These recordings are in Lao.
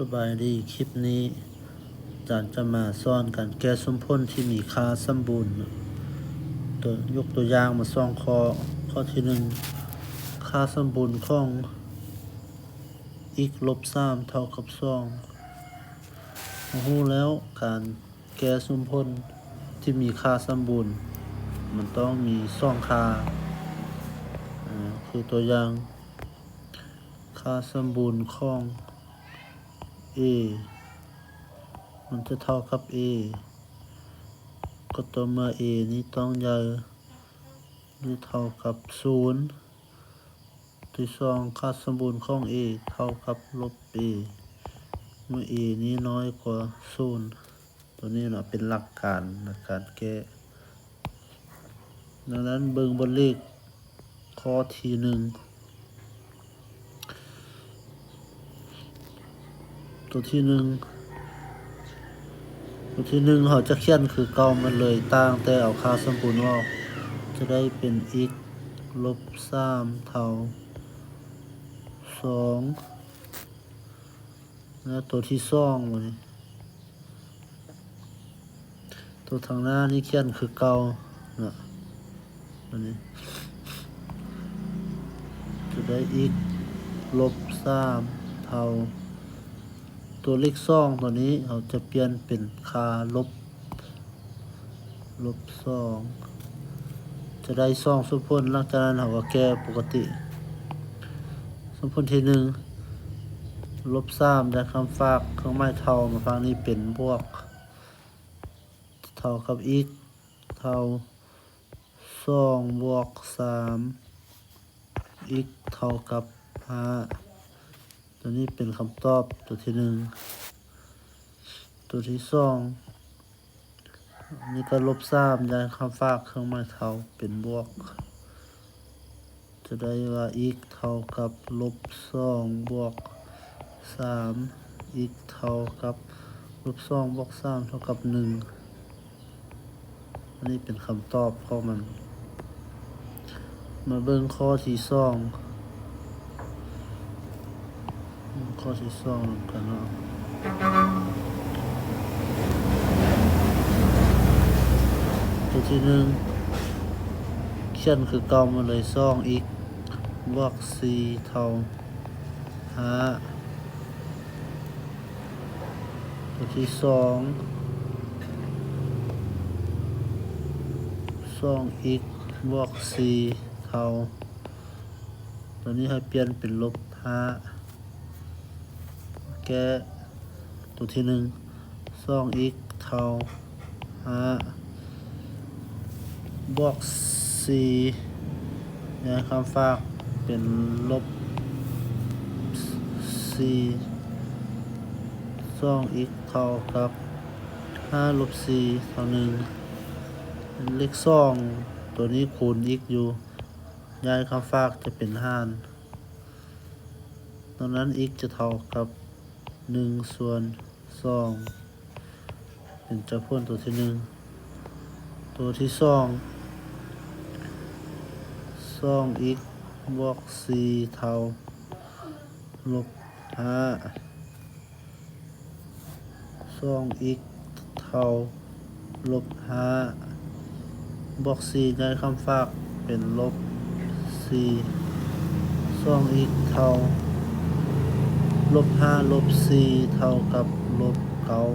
ສະບາຍດີ, ຄລິບນີ້ອາຈານຈະມາສອນການແກ້ສົມຜົນທີ່ມີຄ່າສົມບູນ. ຕົວ, ຍົກຕົວຢ່າງມາສອງຂໍ້. ຂໍ້ທີໜຶ່ງ, ຄ່າສົມບູນຂອງ x ລົບສາມເທົ່າກັບສອງ. ເຮົາຮູ້ແລ້ວ ການແກ້ສົມຜົນທີ່ມີຄ່າສົມບູນ ມັນຕ້ອງມີສອງຄ່າ. ອາ, ຄືຕົວຢ່າງ, ຄ່າສົມບູນຂອງ a ມັນຈະເທົ່າກັບ a ກໍຕໍ່ເມື່ອ a ນີ້ຕ້ອງໃຫຍ່ ຫຼື ເທົ່າກັບສູນ. ຕົວທີສອງ, ຄ່າສົມບູນຂອງ a ເທົ່າກັບລົບ a ເມື່ອ a ນີ້ນ້ອຍກວ່າສູນ. ຕົວນີ້ເນາະ ເປັນຫຼັກການໃນການແກ້. ດັ່ງນັ້ນ ເບິ່ງບົດເລກຂໍ້ທີໜຶ່ງ. ຕົວທີໜຶ່ງ, ຕົວທີໜຶ່ງ ເຮົາຈະຂຽນຄືເກົ່າໝົດເລີຍ, ຕ່າງແຕ່ເອົາຄ່າສົມບູນອອກ, ຈະໄດ້ເປັນ x ລົບສາມເທົ່າສອງ. ແລ້ວຕົວທີສອງ ບັດນີ້ ຕົວທາງໜ້ານີ້ຂຽນຄືເກົ່າເນາະ, ບັດນີ້ຈະໄດ້ x ລົບສາມເທົ່າ ຕົວເລກສອງຕົວນີ້ ເຮົາຈະປ່ຽນເປັນຄ່າລົບ ລົບສອງ ຈະໄດ້ສອງສົມຜົນ. ຫຼັງຈາກນັ້ນເຮົາກໍແກ້ປົກກະຕິ. ສົມຜົນທີໜຶ່ງ, ລົບສາມ ຍ້າຍຄຳຝາກເຄື່ອງໝາຍເທົ່າມາຝັ່ງນີ້ເປັນບວກ ເທົ່າກັບ x ເທົ່າສອງບວກສາມ x ເທົ່າກັບຫ້າ. ຕົວນີ້ເປັນຄຳຕອບຕົວທີໜຶ່ງ. ຕົວທີສອງ ນີ້ກໍລົບສາມ ຍ້າຍຄຳຝາກເຄື່ອງໝາຍເທົ່າເປັນບວກ ຈະໄດ້ວ່າ x ເທົ່າກັບລົບສອງບວກສາມ x ເທົ່າກັບລົບສອງບວກສາມເທົ່າກັບໜຶ່ງ. ອັນນີ້ເປັນຄຳຕອບຂອງມັນ. ມາເບິ່ງຂໍ້ທີສອງ, ຂໍ້ທີສອງນຳກັນເນາະ. ຕົວທີໜຶ່ງ ຂຽນຄືເກົ່າໝົດເລີຍ, ສອງ x ບວກສີ່ເທົ່າ ຫ້າ. ຕົວທີສອງ ສອງ x ບວກສີ່ເທົ່າ, ຕົວນີ້ໃຫ້ປ່ຽນເປັນລົບຫ້າ. ແກ້ຕົວທີໜຶ່ງ ສອງ x ເທົ່າ ຫ້າ ບວກສີ່ ຍ້າຍຄຳຝາກເປັນລົບສີ່ ສອງ x ເທົ່າກັບຫ້າລົບສີ່ເທົ່າໜຶ່ງ. ເລກສອງຕົວນີ້ຄູນ x ຢູ່ ຍ້າຍຄຳຝາກຈະເປັນຫານ. ດັ່ງນັ້ນ x ຈະເທົ່າກັບໜຶ່ງສ່ວນສອງ ເປັນເຈົ້າຜົນຕົວທີໜຶ່ງ. ຕົວທີສອງ ສອງ x ບວກສີ່ເທົ່າລົບຫ້າ. ສອງ x ເທົ່າລົບຫ້າ ບວກສີ່ ຍ້າຍຄຳຝາກເປັນລົບສີ່. ສອງ x ເທົ່າລົບຫ້າລົບສີ່ເທົ່າກັບລົບເກົ້າ.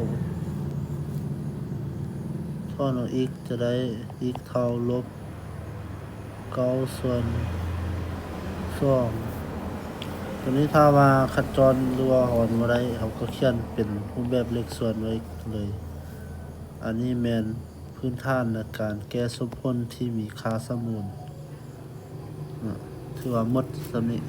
ຖອນອອກ x ຈະໄດ້ x ເທົ່າລົບ ເກົ້າສ່ວນສອງ. ຕົວນີ້ຖ້າວ່າຄັດຈ້ອນ ຫຼືວ່າຫອນບໍ່ໄດ້ ເຮົາກໍຂຽນເປັນຮູບແບບເລກສ່ວນໄວ້ເລີຍ. ອັນນີ້ແມ່ນພື້ນຖານໃນການແກ້ສົມຜົນທີ່ມີຄ່າສົມບູນເນາະ. ຖືວ່າໝົດສ່ຳນີ້.